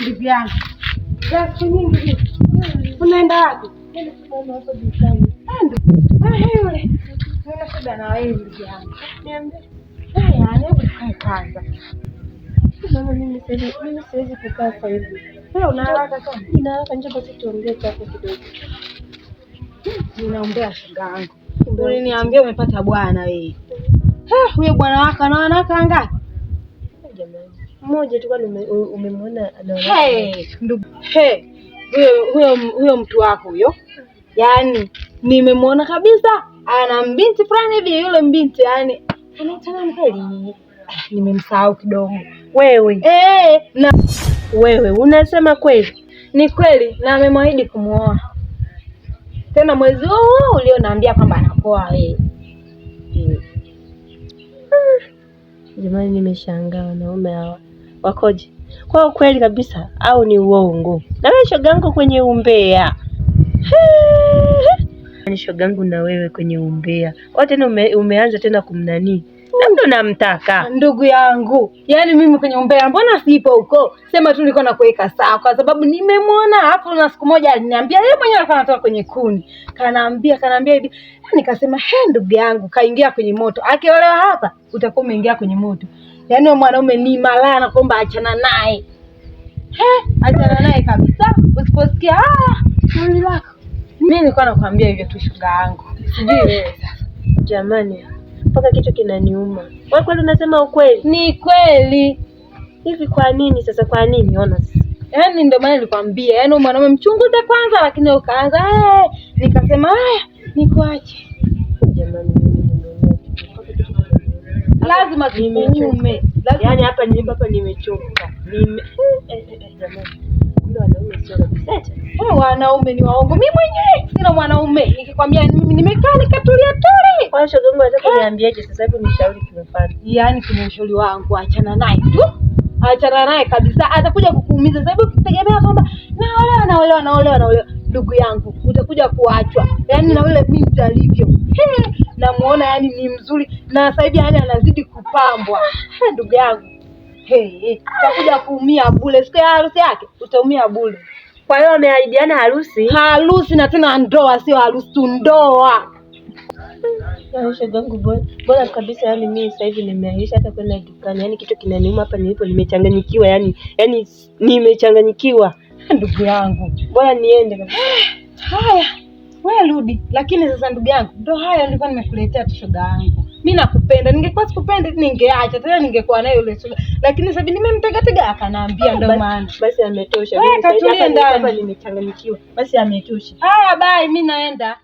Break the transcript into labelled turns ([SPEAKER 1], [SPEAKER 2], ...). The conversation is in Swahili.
[SPEAKER 1] Ndugu yangu, za siku nyingi, unaenda wapi? Yule nina shida na wewe ndugu yangu.
[SPEAKER 2] Niambie.
[SPEAKER 1] Haya, hebu tukae kwanza.
[SPEAKER 2] Mama, mimi siwezi kukaa sasa hivi.
[SPEAKER 1] Wewe una haraka sana?
[SPEAKER 2] Nina haraka, njoo basi tuongee chako kidogo.
[SPEAKER 1] Ninaombea shoga yangu. Uliniambia umepata bwana wewe. Huyo bwana wako ana wanawake wangapi?
[SPEAKER 2] Jamani, mmoja tu, kwani umemwona ana
[SPEAKER 1] ndugu? Huyo mtu wako huyo, yaani nimemwona kabisa ana mbinti fulani hivi. Yule mbinti yaani anaitwa nani kweli? Nimemsahau kidogo.
[SPEAKER 2] Wewe
[SPEAKER 1] Na
[SPEAKER 2] wewe unasema kweli?
[SPEAKER 1] Ni kweli, na amemwahidi kumuoa tena mwezi huu ulionaambia kwamba anakuoa wewe.
[SPEAKER 2] Jamani, nimeshangaa wanaume hawa wakoje? Kwa kweli kabisa au ni uongo? Na wewe shogangu kwenye umbea. Ni shogangu na wewe kwenye umbea. Kwa tena umeanza tena kumnani? Labda unamtaka.
[SPEAKER 1] Ndugu yangu, yaani mimi kwenye umbea mbona sipo huko? Sema tu nilikuwa nakuweka sawa kwa sababu nimemwona hapo, na siku moja aliniambia yeye mwenyewe alikuwa anatoka kwenye kuni. Kanaambia hivi. Nikasema, ndugu yangu, kaingia kwenye moto. Akiolewa hapa utakuwa umeingia kwenye moto. Yaani huyo mwanaume ni malaya, nakuomba achana naye. Achana naye kabisa. Usiposikia mwili wako. Mimi nilikuwa nakwambia hivyo tu shoga yangu. Sijui wewe sasa.
[SPEAKER 2] Jamani, mpaka kichwa kinaniuma. Wewe kweli unasema ukweli?
[SPEAKER 1] Ni kweli.
[SPEAKER 2] Hivi kwa nini sasa, kwa nini? Ona sasa.
[SPEAKER 1] Yaani ndio maana nilikwambia, yaani mwanaume mchunguze kwanza, lakini ukaanza nikasema haya nikuache.
[SPEAKER 2] Jamani, mimi nimeumia mpaka kichwa kinaniuma.
[SPEAKER 1] Lazima tukuume.
[SPEAKER 2] Yaani hapa nilipo hapa nimechoka. Jamani. Kumbe wanaume sio kabisa.
[SPEAKER 1] Wanaume ni waongo. Mimi mwenyewe sina mwanaume. Nikikwambia mimi nimekaa nikatulia tuli.
[SPEAKER 2] Kwa hiyo shoga yangu nataka niambieje sasa hivi, nishauri kimfano?
[SPEAKER 1] Yaani kuna ushauri wangu, achana naye tu. Achana naye kabisa. Atakuja kukuumiza. Sasa hivi ukitegemea kwamba naolewa naolewa naolewa, ndugu yangu, utakuja kuachwa. Yaani na yule binti alivyo. Namuona yaani ni mzuri na sasa hivi yaani anazidi kupambwa. Ndugu yangu. Utakuja kuumia bure. Siku ya harusi yake utaumia bure.
[SPEAKER 2] Kwa hiyo wameahidiana harusi?
[SPEAKER 1] Harusi na tena ndoa, sio harusi tu, ndoa.
[SPEAKER 2] Shoga yangu bora kabisa, yaani mimi sasa hivi nimeahirisha hata kwenda dukani. Yaani kitu kinaniuma hapa nilipo, nimechanganyikiwa, yaani nimechanganyikiwa.
[SPEAKER 1] Ndugu yangu,
[SPEAKER 2] bora niende kabisa.
[SPEAKER 1] Haya, wewe rudi. Lakini sasa ndugu yangu, ndo haya nilikuwa nimekuletea tu shoga yangu. Mimi nakupenda. Ningekuwa sikupendi ningeacha tena, ningekuwa naye yule shoga. Lakini sasa nimemtegatega akaniambia ndio maana.
[SPEAKER 2] Basi ametosha.
[SPEAKER 1] Wewe katulie ndani.
[SPEAKER 2] Nimechanganyikiwa. Basi ametosha.
[SPEAKER 1] Haya bye, mimi naenda.